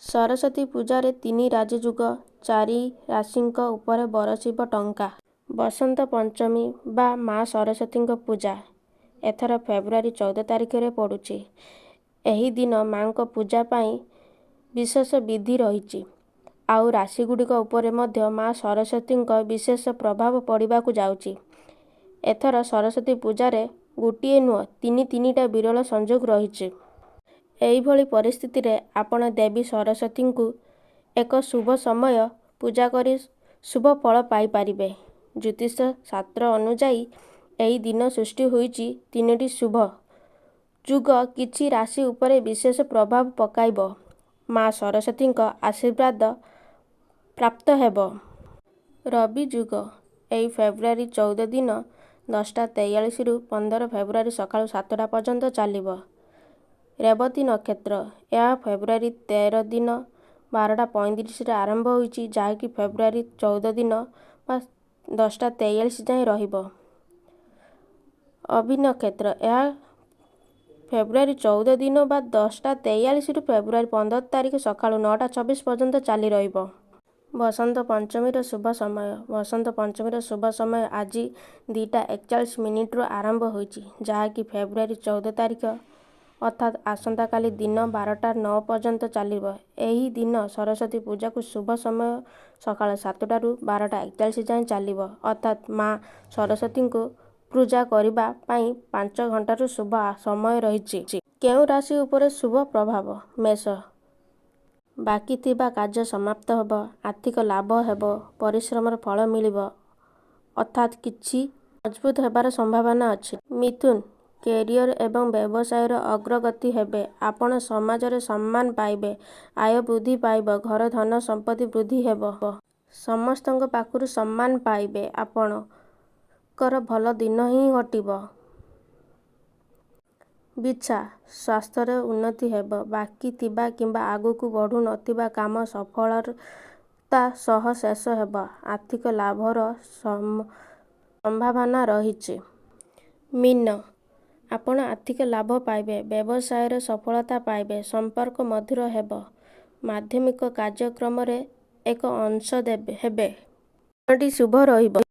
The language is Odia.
ସରସ୍ୱତୀ ପୂଜାରେ ତିନି ରାଜଯୋଗ, ଚାରି ରାଶିଙ୍କ ଉପରେ ବରଷିବ ଟଙ୍କା! ବସନ୍ତ ପଞ୍ଚମୀ ବା ମା ସରସ୍ୱତୀଙ୍କ ପୂଜା ଏଥର ଫେବୃଆରୀ 14 ତାରିଖରେ ପଡୁଛି। ଏହି ଦିନ ମା'ଙ୍କ ପୂଜା ପାଇଁ ବିଶେଷ ବିଧି ରହିଛି। ଆଉ ରାଶିଗୁଡ଼ିକ ଉପରେ ମଧ୍ୟ ମା ସରସ୍ୱତୀଙ୍କ ବିଶେଷ ପ୍ରଭାବ ପଡ଼ିବାକୁ ଯାଉଛି। ଏଥର ସରସ୍ୱତୀ ପୂଜାରେ ଗୋଟିଏ ନୁହେଁ, ତିନି ତିନିଟା ବିରଳ ସଂଯୋଗ ରହିଛି। ଏହିଭଳି ପରିସ୍ଥିତିରେ ଆପଣ ଦେବୀ ସରସ୍ୱତୀଙ୍କୁ ଏକ ଶୁଭ ସମୟ ପୂଜା କରି ଶୁଭ ଫଳ ପାଇପାରିବେ। ଜ୍ୟୋତିଷ ଶାସ୍ତ୍ର ଅନୁଯାୟୀ, ଏହି ଦିନ ସୃଷ୍ଟି ହୋଇଛି ତିନୋଟି ଶୁଭ ଯୋଗ କିଛି ରାଶି ଉପରେ ବିଶେଷ ପ୍ରଭାବ ପକାଇବ। ମା ସରସ୍ୱତୀଙ୍କ ଆଶୀର୍ବାଦ ପ୍ରାପ୍ତ ହେବ। ରବି ଯୋଗ ଏହି ଫେବୃଆରୀ 14 ଦିନ 10:43 ରୁ 15 ଫେବୃଆରୀ ସକାଳ 7ଟା ପର୍ଯ୍ୟନ୍ତ ଚାଲିବ। ରେବତୀ ନକ୍ଷତ୍ର ଏହା ଫେବୃଆରୀ 13 ଦିନ 12:35 ରେ ଆରମ୍ଭ ହୋଇଛି, ଯାହାକି ଫେବୃଆରୀ 14 ଦିନ ବା 10:43 ଯାଏଁ ରହିବ। ଅଭି ନକ୍ଷତ୍ର ଏହା ଫେବୃଆରୀ 14 ଦିନ ବା 10:43 ରୁ ଫେବୃଆରୀ 15 ତାରିଖ ସକାଳୁ 9:26 ପର୍ଯ୍ୟନ୍ତ ଚାଲି ରହିବ। ବସନ୍ତ ପଞ୍ଚମୀର ଶୁଭ ସମୟ ବସନ୍ତ ପଞ୍ଚମୀର ଶୁଭ ସମୟ ଆଜି 2ଟା 41 ମିନିଟରୁ ଆରମ୍ଭ ହୋଇଛି, ଯାହାକି ଫେବୃଆରୀ 14 ତାରିଖ ଅର୍ଥାତ୍ ଆସନ୍ତାକାଲି ଦିନ 12:09 ପର୍ଯ୍ୟନ୍ତ ଚାଲିବ। ଏହି ଦିନ ସରସ୍ୱତୀ ପୂଜାକୁ ଶୁଭ ସମୟ ସକାଳ 7ଟାରୁ 12:41 ଯାଏଁ ଚାଲିବ, ଅର୍ଥାତ୍ ମା ସରସ୍ୱତୀଙ୍କୁ ପୂଜା କରିବା ପାଇଁ 5 ଘଣ୍ଟାର ଶୁଭ ସମୟ ରହିଛି। କେଉଁ ରାଶି ଉପରେ ଶୁଭ ପ୍ରଭାବ? ମେଷ ବାକି ଥିବା କାର୍ଯ୍ୟ ସମାପ୍ତ ହେବ। ଆର୍ଥିକ ଲାଭ ହେବ। ପରିଶ୍ରମର ଫଳ ମିଳିବ, ଅର୍ଥାତ୍ କିଛି ମଜବୁତ ହେବାର ସମ୍ଭାବନା ଅଛି। ମିଥୁନ କ୍ୟାରିଅର ଏବଂ ବ୍ୟବସାୟରେ ଅଗ୍ରଗତି ହେବ। ଆପଣ ସମାଜରେ ସମ୍ମାନ ପାଇବେ। ଆୟ ବୃଦ୍ଧି ପାଇବ। ଘରେ ଧନ-ସମ୍ପତ୍ତି ବୃଦ୍ଧି ହେବ। ସମସ୍ତଙ୍କ ପାଖରୁ ସମ୍ମାନ ପାଇବେ। ଆପଣଙ୍କର ଭଲ ଦିନ ହିଁ କଟିବ। ବିଛା ସ୍ୱାସ୍ଥ୍ୟରେ ଉନ୍ନତି ହେବ। ବାକି ଥିବା କିମ୍ବା ଆଗକୁ ବଢ଼ୁ ନଥିବା କାମ ସଫଳତା ସହ ଶେଷ ହେବ। ଆର୍ଥିକ ଲାଭର ସମ୍ଭାବନା ରହିଛି। ମୀନ ଆପଣ ଆର୍ଥିକ ଲାଭ ପାଇବେ। ବ୍ୟବସାୟରେ ସଫଳତା ପାଇବେ। ସମ୍ପର୍କ ମଧୁର ହେବ। ଆଧ୍ୟାତ୍ମିକ କାର୍ଯ୍ୟକ୍ରମରେ ଏକ ଅଂଶ ହେବେ। ଦିନଟି ଶୁଭ ରହିବ।